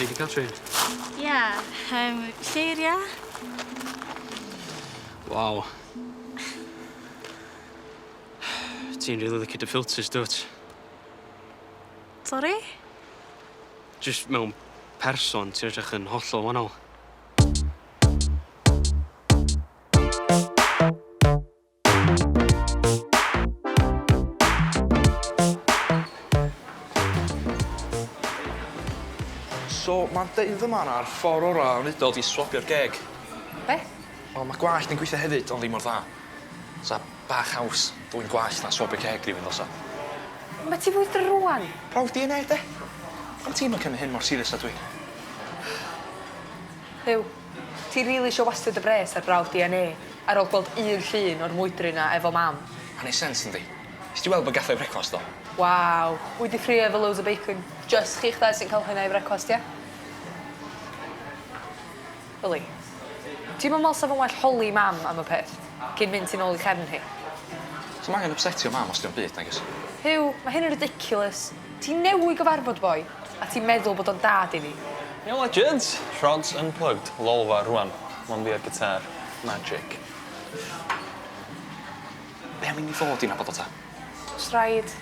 Ti 'di ca'l trip? Ia, yym lle ia? Waw. Ti'n rili licio dy filters dwt? Sori? Jyst mewn person ti'n edrych yn hollol wanol. So ma'n deud yma na'r ffor ora o'n idol 'di swabio'r geg. Be? Wel ma' gwallt yn gweithio hefyd ond ddim mor dda. Sa bach haws dwyn gwallt na swabio ceg rywun ddylsa. Ma' ti fwy rŵan? Prawf Dee En Ay de? Pam ti'm yn cymryd hyn mor serious a dwi? Huw, ti rili isio wastio dy bres ar brawf Dee En Ay ar ôl gweld un llun o'r mwydryn 'na efo mam? Ma'n neu' sense yndi? Nes di weld be' gath o i brecwast do? Waw, wy 'di ffrio efo loads o bacon. Jyst chi'ch dau sy'n ca'l hynna i frecwast, ia? Yli. Ti'm yn me'wl sa fo'n well holi mam am y peth, cyn mynd tu nôl i chefn hi? Sa'm angen ypsetio mam os 'di o'm byd nagos? Huw, ma' hyn yn ridiculous. Ti newy gyfarfod boi, a ti'n meddwl bod o'n dad iddi. Iawn legends! Rhods Unplugged, Lolfa rŵan. Mond fi a'r gitar. Magic. Be' am i ni fod i nabod o ta? O's raid?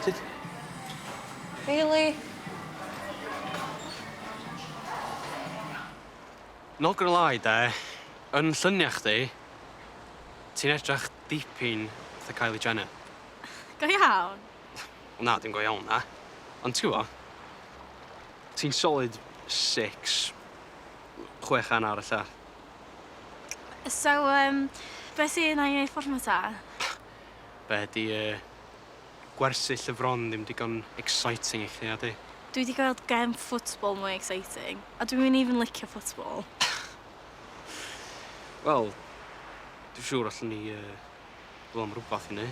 Tyd. Rili? Not gonna lie de, yn llunia chdi, ti'n edrach dipyn fatha Kylie Jenner. Go iawn? Wel na, dim go iawn na. Ond t'gwbo, ti'n solid six, chwech hannar ella. So yym be' sy 'na i neud ffor 'ma ta? Be' 'di yy gwersyll y fron ddim digon exciting i chdi nadi? Dwi 'di gweld gem football mwy exciting, a dwi'm yn even licio football. Wel, dwi siŵr allwn ni yy feddwl am rwbath i neu'.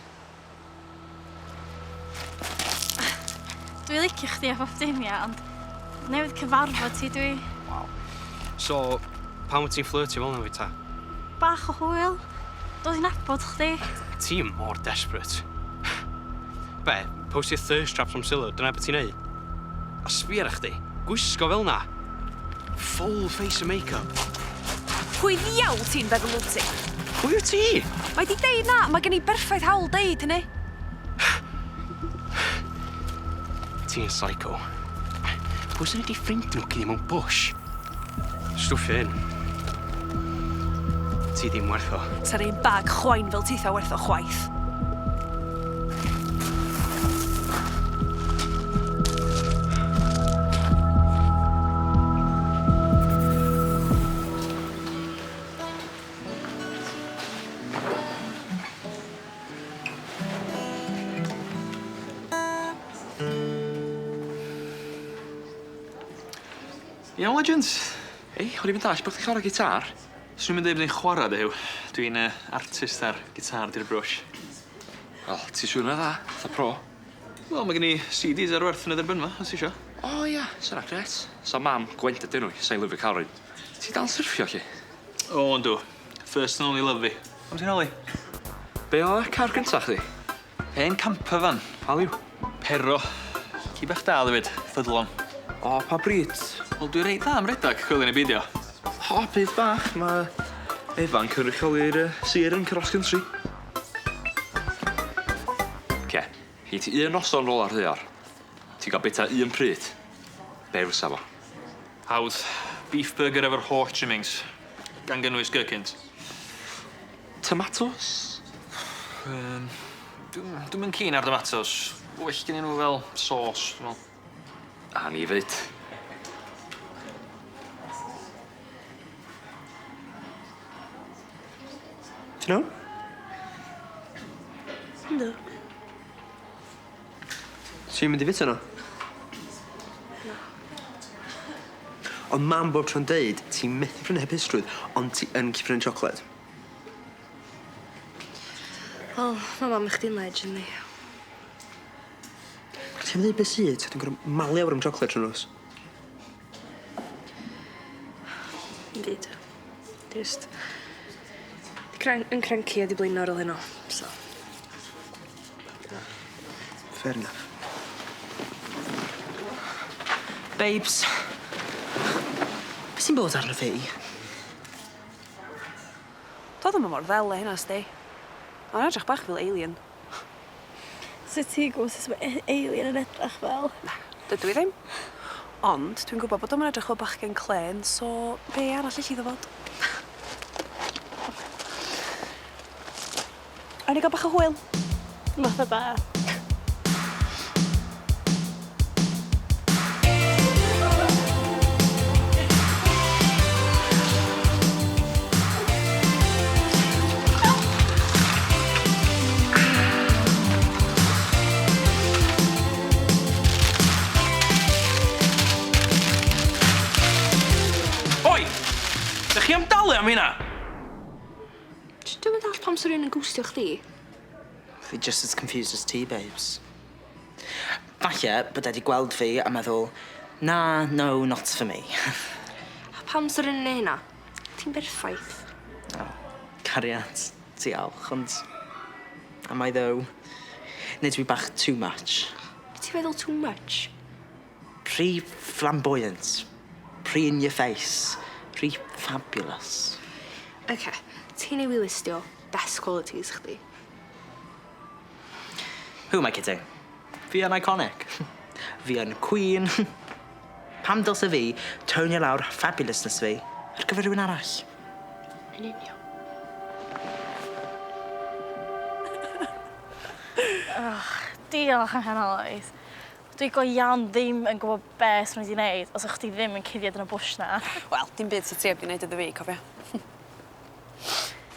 Dwi licio chdi a phob dim ia, ond newydd cyfarfod ti dwi. Waw. So, pam wt ti'n fflyrtio fel 'na efo fi ta? Bach o hwyl. Dod i nabod chdi. Ti mor desperate. Be', postio thirst traps am sylw, dyna be' ti'n neu'? A sbia arach chdi, gwisgo fel 'na. Full face o make-up. Pwy ddiawl ti'n feddwl wt ti? Pwy wyt ti? Mae 'di deud na, mae gen i berffaith hawl deud hynny. Ti'n psycho. Pwy sy'n neud 'i ffrind nhw cuddio mewn bush? Stwffio hyn. Ti ddim werth o. Sa'r un bag chwain fel titha werth o chwaith. Iawn legends. Ei, o'n i'm yn dallt bo' chdi chwara gitar. Swn i'm yn deud bod fi'n chwara de Huw. Dwi'n yy artist ar gitar 'di'r brwsh. Wel, ti swnio dda, fatha pro. Wel, ma' gen i CDs ar werth yn y dderbynfa, os ti isio. O ia, sa wnna grêt. Sa mam Gwenda 'di enw 'i, sai'n lyfio ca'l run. Ti dal yn syrffio 'lly? O yndw. First and only love fi. Pam ti'n holi? Be' o' car gynta chdi? Hen camper van. Pa liw? Pero. Ci bach da o'dd efyd, ffyddlon. O, pa bryd? Wel, dwi reit dda am redag, coelio neu beidio. O, byd bach, ma' Efa'n cynrychioli'r yy sir yn cross country. Oce, gei ti un noson nôl ar ddaear. Ti'n ga'l bita un pryd. Be' fysa fo? Hawdd. Beef burger efo'r holl trimmings. Gan gynnwys gherkins. Tomatos? Yym dwi'm dwi'm yn keen ar domatos. Well gennyn nw fel sauce dwi me'wl. A ni 'fyd. Ti'n iawn? Yndw. Ti'n mynd i fita nw? Na. O'dd mam bob tro'n deud ti'n methu prynu hapusrwydd ond ti yn gallu prynu siocled. Wel, ma' mam chdi'n legend 'di. Ti am ddeud be' sy ta dwi'n gor'o' malu awr am siocled trw nos? Dim byd. Jyst 'di cran- yn cranky a 'di blino ar ôl heno, so. Fair enough. Babes. Be sy'n bod arno fi? Doedd o'm mor ddel â hynna, sti. O'n edrych bach fel alien. Sut ti'n gwybod sut mae alien yn edrych fel? Na, dydw i ddim. Ond dwi'n gwybod bod o'm yn edrych fel bachgen clên, so be arall elli iddo fod? Awn ni gael bach o hwyl? Fatha be? Oi! Dych chi am dalu am hynna? Dwi'm yn dallt pam sa rywun yn gwstio chdi. Fi just as confused as ti, babes. Falle bod e 'di gweld fi a meddwl, na, no, not for me. A pam sa rywun yn neud hynna? Ti'n berffaith. Oh, cariad, diolch, ond am I though? Neu dwi bach too much? Be ti'n feddwl too much? Rhy flamboyant, rhy in your face, rhy fabulous. Oce, ti newydd listio best qualities chdi. Who am I kidding? Fi yn iconic. Fi yn queen. Pam dylse fi tonio lawr fabulousness fi ar gyfer rhywun arall? Yn union. Diolch am hynna, Lois. Dwi go iawn ddim yn gwybod be swn i wedi wneud os o'ch chdi ddim yn cuddiad yn y bush na. Wel, dim byd sa ti heb 'di neud iddo fi, cofia.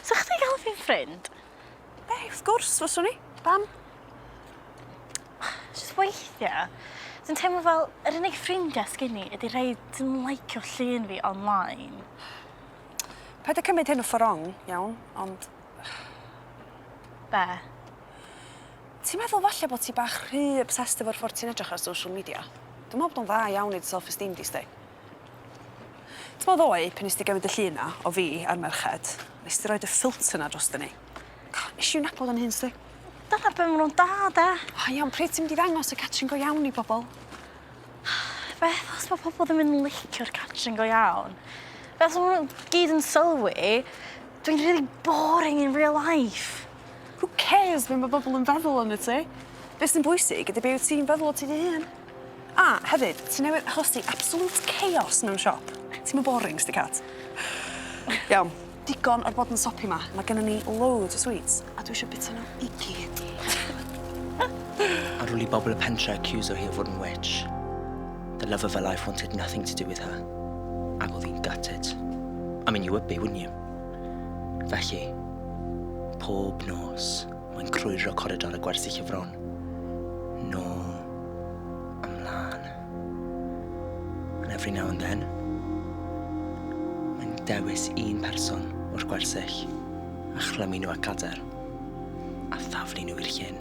Sa chdi gael fi'n ffrind? Ei, wrth gwrs, fyswn i. Pam? Just weithiau, dwi'n teimlo fel yr unig ffrindiau sgyn i ydy rhai sy'n licio llun fi online. Paid â cymryd hyn o ffor wrong, iawn, ond Be? Ti'n meddwl falle bod ti bach rhy obsessed efo'r ffordd ti'n edrych ar social media? Dwi'n meddwl bod o'n dda iawn i dy self-esteem di, sti. Ti'n meddwl ddoe, pan nes ti gymryd y llun 'na o fi a'r merched, nes ti roid y filter 'na droston ni. Nes i'm nabod yn hun, sti. Dyna be maen nhw'n da, de. O iawn, pryd ti'n mynd i ddangos y Catrin go iawn i bobl? Beth os mae pobl ddim yn licio'r Catrin go iawn? Beth os maen nhw gyd yn sylwi, dwi'n really boring in real life. Who cares be mae bobl yn feddwl arno ti? Be sy'n bwysig ydy be wyt ti'n feddwl o ti dy hun. A hefyd, ti newydd achosi absolute chaos mewn siop. Ti'n mynd boring, sti Cat. Iawn, digon o'r bod yn soppy ma. Mae gennym ni loads o sweets, a dwi eisiau bita nhw i gyd. Ar ôl i bobl y pentre accuso hi o fod yn witch, the love of her life wanted nothing to do with her. Ac oedd hi'n gutted. I mean, you would be, wouldn't you? Felly, pob nos, mae'n crwydro coridor y gwersyll y fron. Nôl, ymlaen. And every now and then, mae'n dewis un person o'r gwersyll a chlymu nhw at gader a thaflu nhw i'r llyn.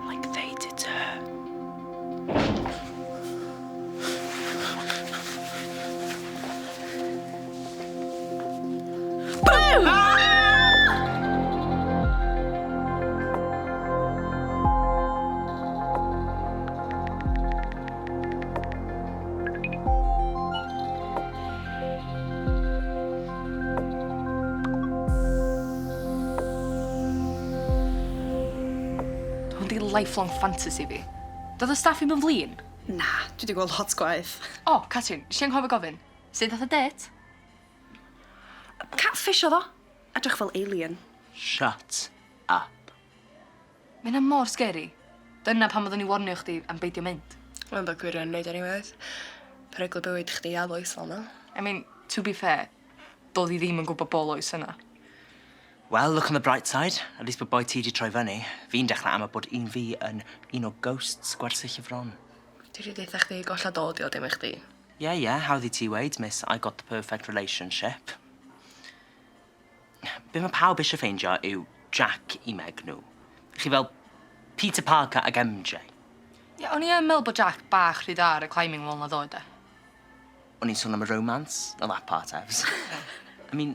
Like they did to her. Hwn di lifelong fantasy fi. Doedd y staff ddim yn flin? Na, dwi wedi gweld lot gwaeth. O, Catrin, nes i anghofio gofyn. Sut ddath y date? Catfish oedd o. Edrych fel alien. Shut up. Mae hynna mor scary. Dyna pam oeddwn i warnio chdi am beidio mynd. Mae'n bod gwirion yn neud anyways. Peryglu bywyd chdi a Lois fel 'na. I mean, to be fair, doedd hi ddim yn gwybod bo Lois yna. Well, look on the bright side. At least bod boi ti 'di troi fyny. Fi'n dechrau am bod un fi yn un o ghosts gwersyll y fron. Dwi 'di deutha chdi golla dod i o dim i chdi. Yeah, hawdd i ti weud, miss I got the perfect relationship. Be mae pawb eisiau ffeindio yw Jack i Meg nhw. Chi fel Peter Parker ag MJ. Ie, o'n i yn meddwl bod Jack bach rhy dda ar y climbing wall na ddoe, de. O'n i'n sôn am y romance, not that part, Evs. I mean,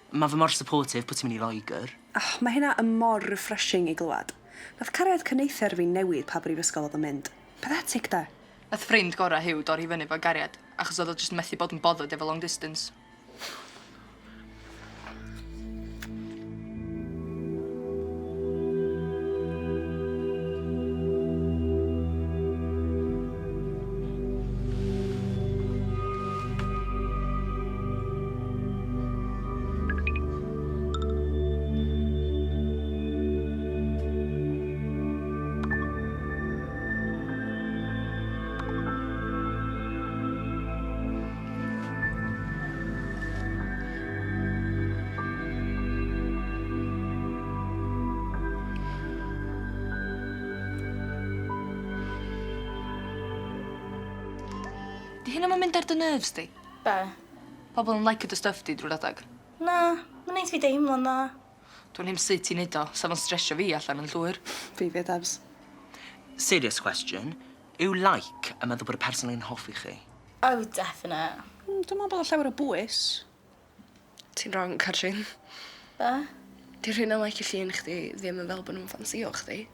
mae fe mor supportive bod ti'n mynd i Loegr. Oh, mae hynna yn mor refreshing i glywed. Nath cariad cyneither fi newid pa brifysgol oedd yn mynd. Pathetic, de. Nath ffrind gorau Hugh dorri fyny fo gariad. Achos oedd o jyst methu bod yn bothered efo long distance. Di hynna yn mynd ar dy nerves di? Be? Pobl yn licio dy stuff di drwy'r adag. Na, mae'n neis fi deimlo na. Dwi'n ddim sut ti'n neud o, sa fo'n stresio fi allan yn llwyr. Fi fi, Debs. Serious question. Yw like yn meddwl bod y person yn hoffi chi? Oh, definite. Dwi'n meddwl bod o llawer o bwys. Ti'n wrong, Catrin. Be? Di rhywun yn like llun chdi ddim yn fel bod nhw'n ffansio chdi.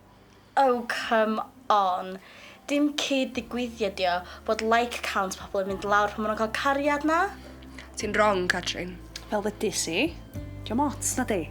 Oh, come on. Dim cyd-ddigwyddiad di o bod like count pobl yn mynd lawr pan maen nhw'n cael cariad na. Ti'n wrong, Catrin. Fel ddudis i, diolch ots na di.